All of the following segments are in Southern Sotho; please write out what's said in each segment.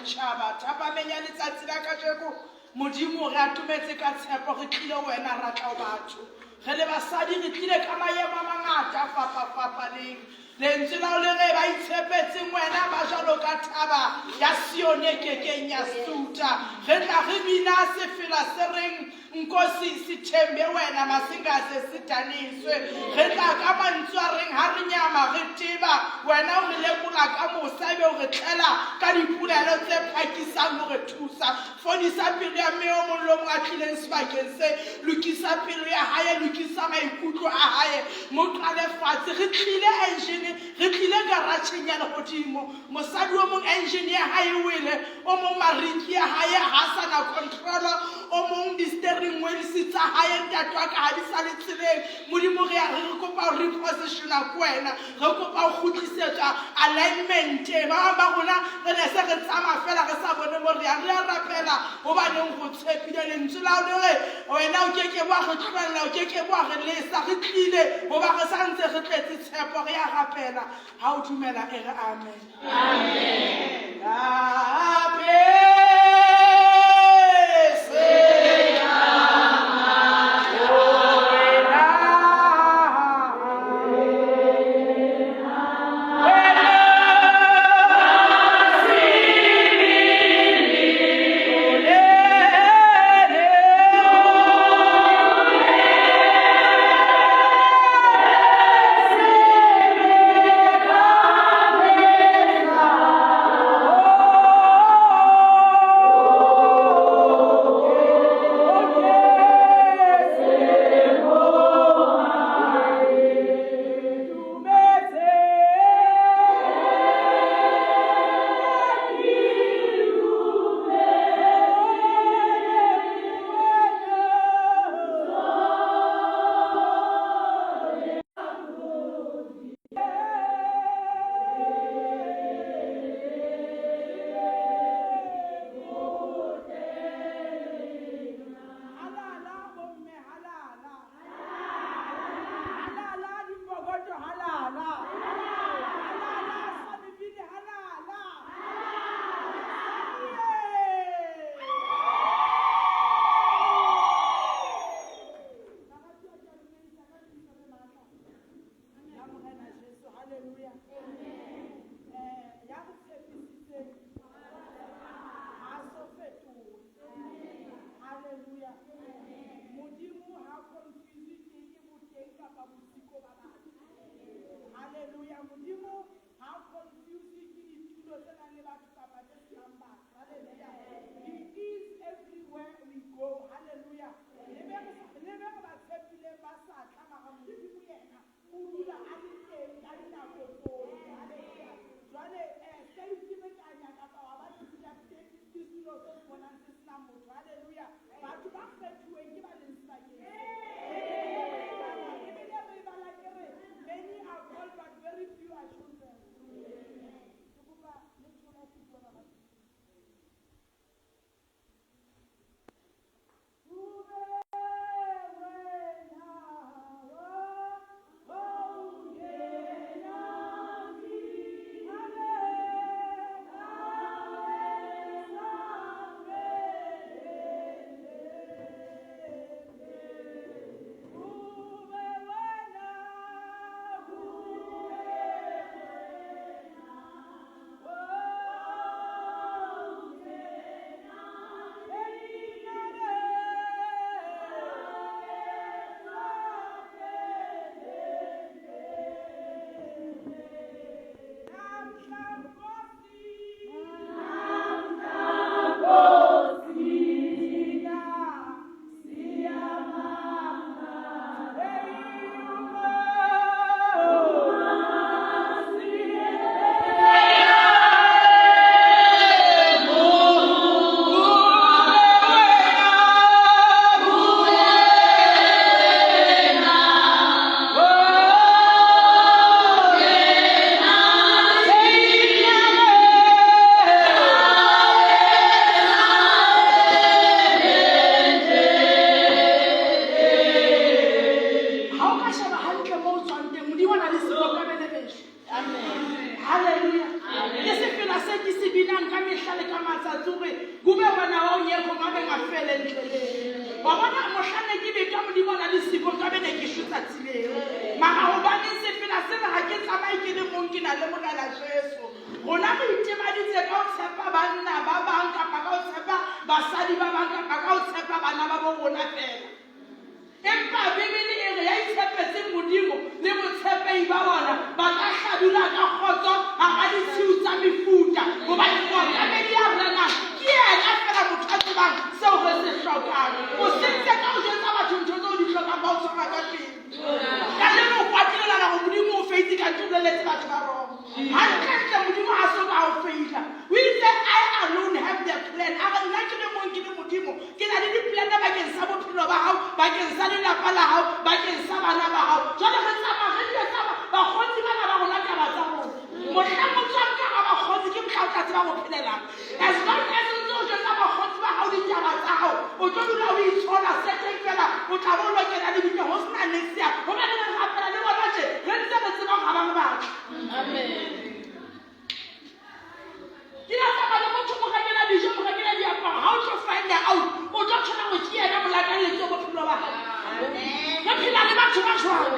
ditjhaba. Thapameng ya letsatsi la kajeko, Modimo, re atometse ka tshepo, re tlile ho wena, ra tla ho batho. Re le basadi re tlile ka maemo a mangata a fapafapaneng. Lentswe la hao le re ba itshepetseng wena ba jwalo ka thaba ya Sione e kekeng ya sutha. Re tla re bina sefela se reng Nkosi sithembe wena masingaze sidaniswe. Re tla ka mantswe a reng ha re nyama re teba wena o re lekola ka mosa ebe o re tlela ka dipolelo tse phakisang ho re thusa. Fodisa pelo ya mme o mong le o mong a tlileng sebakeng se. Lokisa pelo ya hae, lokisa maikutlo a hae. Mo qale fatshe. Re tlile engine, re tlile garatjheng ya lehodimo. Mosadi o mong engine ya hae e wele, o mong mariki ya hae ha sa na control, o mong di-steering wheels tsa hae ntate wa ka ha di sa le tseleng. Modimo re re kopa ho repositiona ko wena. Re kopa ho kgutlisetswa alignment. Ba bang ba rona re ne se re tsamaya fela re sa bone mo re yang. Re a rapela hobaneng go tshepile lentswe la hao le re wena o ke ke wa re tlohella, o ke ke wa re lesa. Re tlile hoba re sa ntse re tletse tshepo. Re a rapela ha o dumela e re amen. Amen. Halala bomme halala. Halala dipokoto halala. Halala Sunnyvale halala. Ya Morena Jesu, hallelujah. Ya re tshepisitseng ha so fetohe. Hallelujah. Modimo ha confuse ke ke boteng kapa bosiko ba batho. Hallelujah. Modimo ha confuse ke ditulo tse nang le batho kapa tse senang batho. Hallelujah. He is everywhere we go. Hallelujah. Le be re ba tshepileng ba sa tla mara Modimo yena o dula a le teng ka dinako tsohle. Hallelujah. Jwale ska iterekanya kapa wa ba distracted ke setulo se se bonang se sena motho. Hallelujah. Batho ba kgethuweng ke ba leng sebakeng se. Bibele re e bala e re many are called but very few are chosen. Ke kopa le thole ke bua ba batho. Modimo a na le siko nkabe ne ke shwe tsatsi leo. Mara hobaneng sefela se re ha ke tsamaye ke le mong ke na le Morena Jesu. Rona re itemaditse ka ho tshepa banna ba bang kapa ka ho tshepa basadi ba bang kapa ka ho tshepa bana ba bo rona feela. Empa Bibele e re ya itshepetseng Modimo le botshepehi ba bona ba ka hla dula ka kgotso hara ditshiu tsa mefuta, hobane mookamedi ya renang ke yena feela motho a tsebang seo re se hlokang. O sentse ka ho jwetsa batho ntho tseo di hlokang ba o tshwara ka pele. Kajeno o kwatile o nahana hore Modimo o feitse kanthe o boleletse batho ba wrong. Hantlentle Modimo ha so ka o feila. O itse I alone have the plan. A re nna ke le mong ke le Modimo ke na le diplane bakeng sa bophelo ba hao, bakeng sa lelapa la hao, bakeng sa bana ba hao. Jwale re tsamaya re jwetsa bakgotsi bana ba rona taba tsa rona. Mohlang o tswang ka hara bakgotsi ke mohla o tla tseba ho phelelang. As long as o ntse o jwetsa bakgotsi ba hao ditaba tsa hao, o tlo dula o itshola seteng fela, o tla bo o lokela lebitla ho sena next year. Hobane re rapela le bona tje, re ntse re tseba hore ha ba re batle. Amen. Ke la tsamaya le motho mo rekela dijo, mo rekela diaparo, ha o tlo find out, o tlo thola hore ke yena molakalletsi wa bophelo ba hao. Re phela le batho ba jwalo.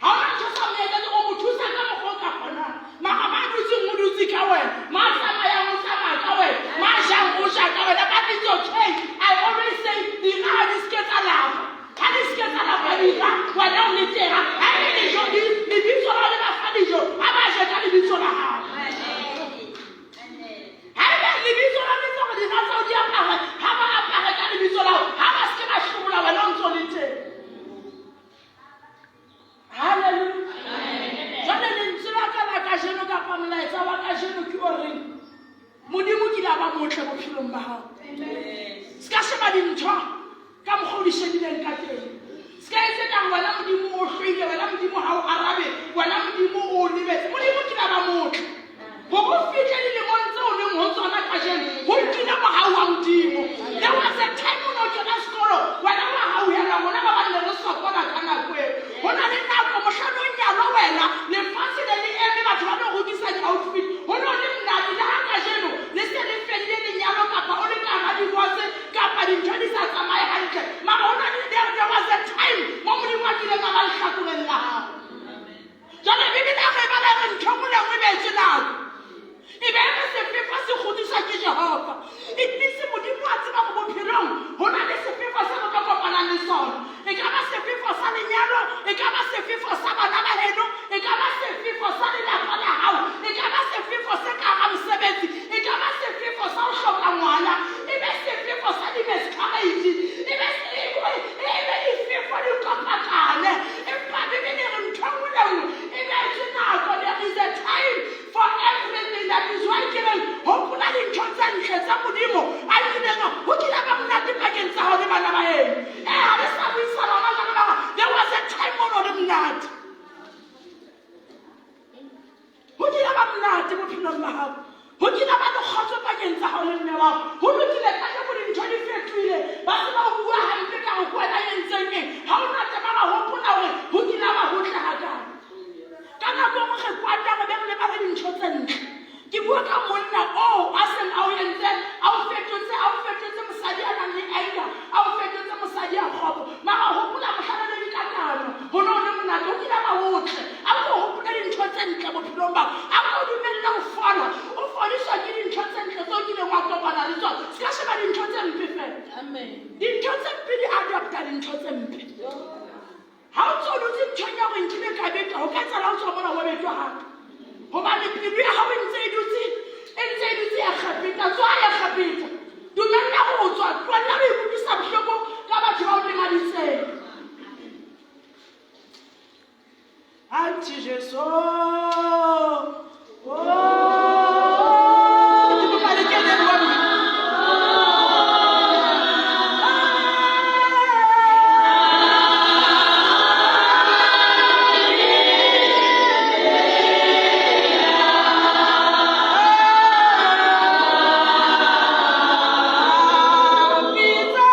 Ha ona ntho sa mo etsetse, o mo thusa ka mokgwa o ka kgonang. Mara ba dutseng o dutse ka wena, ma tsamayang o tsamaya ka wena, ma jang o ja ka wena, but it's okay. I always say dira ha di seke tsa lapa. Ha di seke tsa lapa dira, wena o le teng. Ha ebe dijo di lebitso la le ba fa dijo, ha ba je ka lebitso la hao. Ha ebe lebitso la le tswa dira tsa di apare, ha ba apare ka lebitso la hao, ha ba seke ba hlobola wena o ntso le teng. Hallelujah. Jwale lentswe la ka la kajeno kapa molaetsa wa kajeno ke o reng Modimo kile a ba motle bophelong ba hao. Se ka sheba dintho ka mokgwa o di shebileng ka teng. Se ka etse kare wena Modimo o hloile, wena Modimo ha o arabe, wena Modimo o lebetse. Modimo kile a ba motle. Hore o fihle dilemong tseo o leng ho tsona kajeno, ho nkile mohau wa Modimo. There was a time o ne o kena sekolo, wena wa hauhelwa, rona ba bang ne re sokola ka nako eo. Ho na le nako mohlang o nyalwa wena, lefatshe ne le eme, batho ba no rokisa di-outfit. Ho ne ho le monate le ha kajeno le se le fedile lenyalo kapa o le ka hara divorce kapa dintho di sa tsamaye hantle. Mara ho na le there was a time mo Modimo a kileng a ba lehlakoreng la hao. Jwale Bibele ha re e bala e re ntho e nngwe le e nngwe e beetswe nako. E be e re sefefo se kgutsiswa ke Jehova. It means Modimo wa tseba hore bophelong ho na le sefefo se re tlo kopanang le sona. E ka ba sefefo sa lenyalo, e ka ba sefefo sa bana ba heno, e ka ba sefefo sa lelapa la hao, e ka ba sefefo se ka hara mosebetsi, e ka ba sefefo sa ho hloka ngwana, e be sefefo sa di-miscarriage, e be e be difefo di kopakane. Empa Bibele e re ntho e nngwe le nngwe e beetswe nako. There is a time for everything. That is why ke reng hopola dintho tse ntle tsa Modimo a kileng ho kile ba monate pakeng tsa hao le bana ba heno. Eh, ha le sa buisana hona jwale mara there was a time o no le monate. Ho kile ba monate bophelong ba hao. Ho kile ba le kgotso pakeng tsa hao le mme wa hao. Ho lokile kajeno dintho di fetohile. Ba se ba o bua hampe ka hore ke wena ya entseng eng. Ha o nate mara hopola hore ho kile ba hotle hakae. Ka nako e nngwe re kwata re be re lebale dintho tse ntle. Ke bua ka monna oo a seng a o entse, a o fetotse, a o fetotse mosadi a nang le anger, a o fetotse mosadi ya kgopo. Mara hopola mohla le dikakano, ho ne ho le monate, ho kile ba hotle. A ko hopole dintho tse ntle bophelong ba hao. A ko dumelle ho fola. O fodiswa ke dintho tse ntle tseo kileng wa kopana le tsona. Se ka sheba dintho tse mpe feela. Dintho tse mpe di adopta dintho tse mpe. Ha o ntse o dutse nthong ya hore nkile ka betwa, ho ka etsahala o tswa mona wa betwa hape. Hobane pelo ya hao e ntse e dutse, e ntse e dutse Egepeta, tswa Egepeta. Dumella ho tswa, tlohella ho ikutlwisa bohloko ka batho ba o lemaditseng. Anti Jesu. Oh, ke kopa le kene bua Modimo.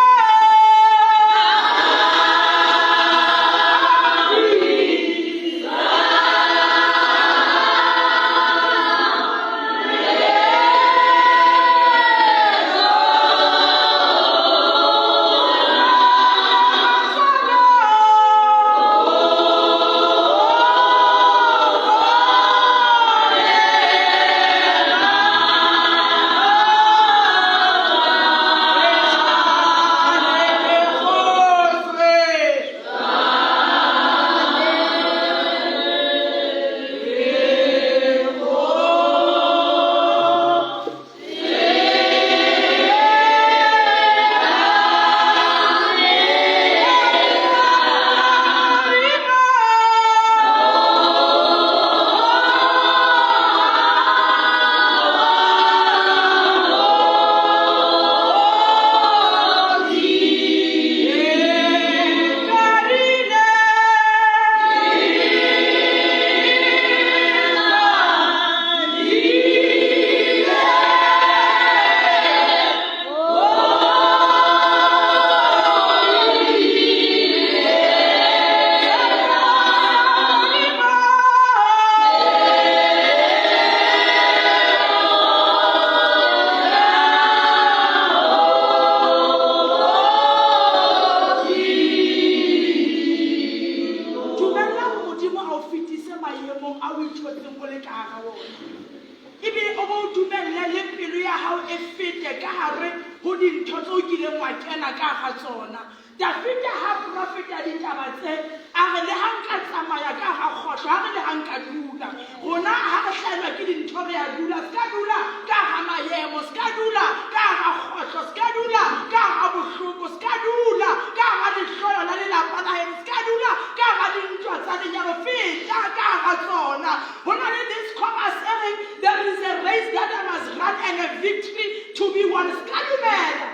e fete ka hare ho dintho tseo o kileng wa kena ka hara tsona. Dafida ha profeta ditaba tse, a re le ha nka tsamaya ka hara kgohlo, ha re le ha nka dula. Rona ha re hlahelwa ke dintho re a dula, se ka dula ka hara maemo, se ka dula ka hara kgohlo, se ka dula ka hara bohloko, se ka dula ka hara lehloyo la lelapa la heno, se ka dula ka hara dintwa tsa lenyalo, feta ka hara tsona. Ho na le this chorus e reng there is a race that I must run and a victory to be won. Se ka dumela.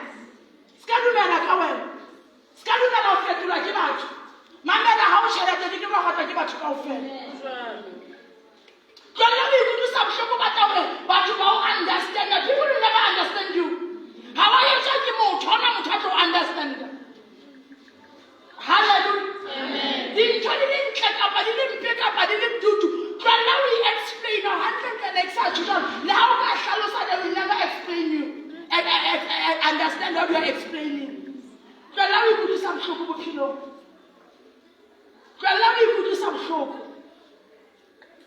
Se ka dumela ka wena. Se ka dumela ho fetolwa ke batho. Mamela ha o tjhelete ke ke wa ratwa ke batho kaofela. Tlohella ho ikutlwisa bohloko batla hore batho ba o understand. People will never understand you. Ha wa etswa ke motho, ha hona motho a tlo o understand. Hallelujah. Dintho di le ntle kapa di le mpe kapa di le bodutu, tlohella ho i-explain-a hantlentle ne ke sa tjho jwalo. Le ha o ka hlalosa, they will never explain you and understand what you are explaining. Tlohella ho ikutlwisa bohloko bophelong. Tlohella ho ikutlwisa bohloko.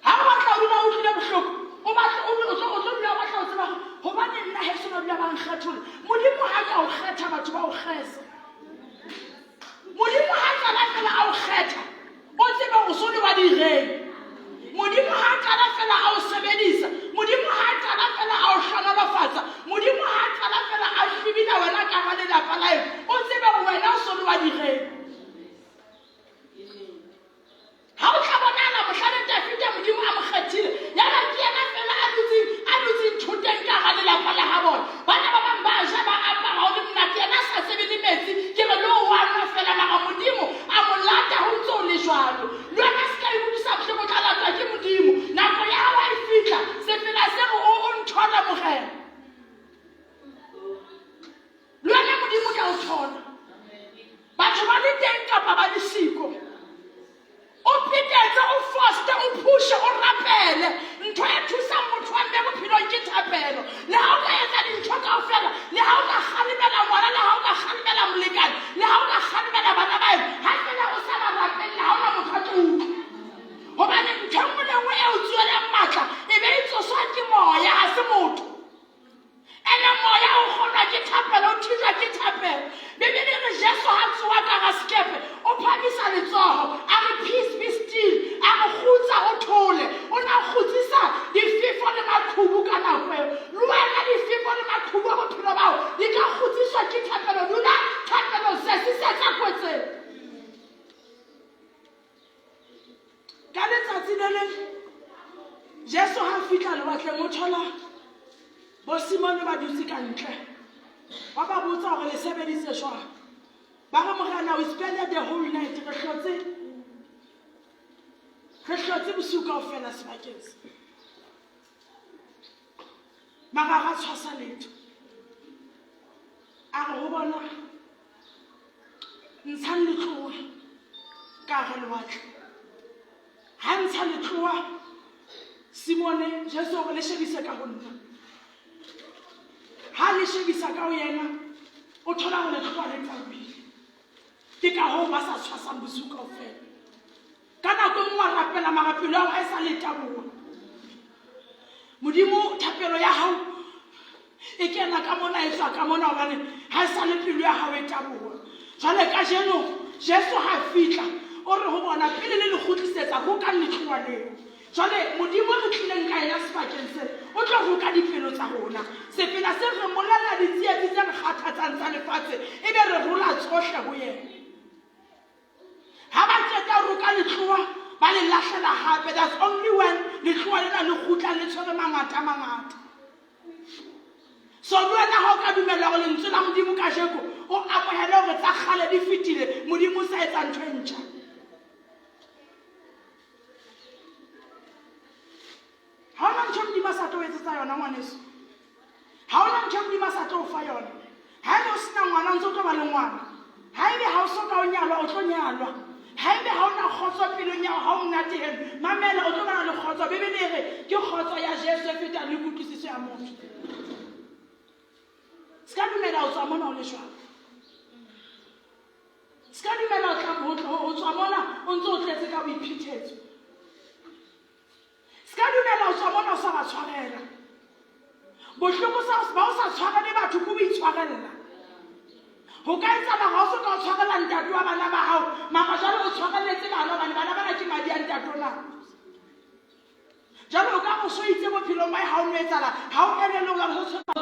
Ha o batla ho dula o utlwile bohloko, o batla o o tlo o tlo dula o batla ho tseba hore hobaneng nna heso ba dula ba nkgetholla. Modimo ha ka o kgetha batho ba o kgesa. Modimo ha qala fela a o kgetha, o tsebe hore o so le wa direng. Modimo ha qala fela a o sebedisa, Modimo ha qala fela a o hlohonolofatsa, Modimo ha qala fela a hlwibila wena ka hara lelapa la heno, o tsebe hore wena o so le wa direng. Ha o tla bonahala mohlaneng Dafida Modimo a mo kgethile, yaba ke yena feela a dutseng, a dutseng thoteng ka hara lelapa la ha bona. Bana ba bang ba ja, ba apara, ho le monate, yena a sa tsebe le metsi, ke re le ho wa nwa feela, mara Modimo a mo lata ho ntse ho le jwalo. Le wena se ka ikutlwisa bohloko, o tla latwa ke Modimo. Nako ya hao ha e fihla, sefela se re, O, o nthole, Morena. Le wena Modimo o tla o thola. Batho ba le teng kapa ba le siko. O petetse, o foste, o phushe, o rapele. Ntho e thusang motho wa mme bophelong ke thapelo. Le ha o ka etsa dintho kaofela, le ha o ka kgalemela ngwana, le ha o ka kgalemela molekane, le ha o ka kgalemela bana ba eno, ha feela o sa ba rapelle, ha hona motho a tlo utlwa. Hobane ntho e nngwe le e nngwe e o tsoelang matla e be e tsoswa ke moya, ha se motho. Ene moya o kgonwa ke thapelo, o thijwa ke thapelo. Bibele e re Jesu ha tsoha ka hara sekepe, o phamisa letsoho, a re peace be still, a re kgutsa o thole. O na kgutsisa difefo le maqhubu ka nako eo. Le wena difefo le maqhubu a bophelo ba hao di ka kgutsiswa ke thapelo. Dula thapelong, sesisetsa kwetseng. Ka letsatsi le leng Jesu ha fihla lewatleng o thola bo Simone ba dutse ka ntle. Ba ba botsa hore le sebeditse jwang. Ba re Morena we spent the whole night re hlotse re hlotse bosiu kaofela sebakeng se. Mara ha ra tshwasa letho. A re ho bona Ntshang letloa ka hara lewatle. Ha ntsha letloa, Simone, Jesu o re le shebise ka ho nna. Ha le shebisa ka ho yena, o thola hore letloa le tabohile. Ke ka hoo ba sa tshwasang bosiu kaofela. Ka nako e nngwe wa rapela mara pelo ya hao ha e sa le taboha. Modimo, thapelo ya hao e kena ka mona e tswa ka mona hobane ha e sa le pelo ya hao e taboha. Jwale kajeno Jesu ha fihla o re ho bona pele le le kgutlisetsa rokang letlowa leo. Jwale Modimo re tlileng ka ena sebakeng se o tlo roka dipelo tsa rona. Sefela se re molella ditsietsi tse re kgathatsang tsa lefatshe ebe re rola tsohle ho yena. Ha ba qeta ho roka letlowa, ba le lahlela hape. That's only when letlowa lena le kgutla le tshwere mangata a mangata. So le wena ha o ka dumela hore lentswe la Modimo kajeko o amohele hore tsa kgale di fetile, Modimo o sa etsa ntho e ntjha. Ha hona ntho Modimo a sa tlo o etsetsa yona ngwaneso. Ha hona ntho Modimo a sa tlo o fa yona. Haebe o sena ngwana o ntse o tlo ba le ngwana. Haebe ha o so ka o nyalwa o tlo nyalwa. Haebe ha o na kgotso pelong ya hao ha o monate heno, mamela o tlo bana le kgotso. Bibele e re ke kgotso ya Jesu e fetang le kutlwisiso ya motho. Se ka dumela o tswa mona o le jwalo. Se ka dumela o tla ho tswa mona o ntse o tletse ka boiphethetso. Se ka dumela ho tswa mona o sa ba tshwarela. Bohloko sa ba o sa tshwarele batho ke ho itshwarella. Ho ka etsahala ha o so ka o tshwarela ntate wa bana ba hao, mara jwale o tshwarelletse bana hobane bana bana ke madi a ntate ona. Jwale o ka re o so itse bophelong ba ha o no etsahala, ha o elellwe hore o tshwere.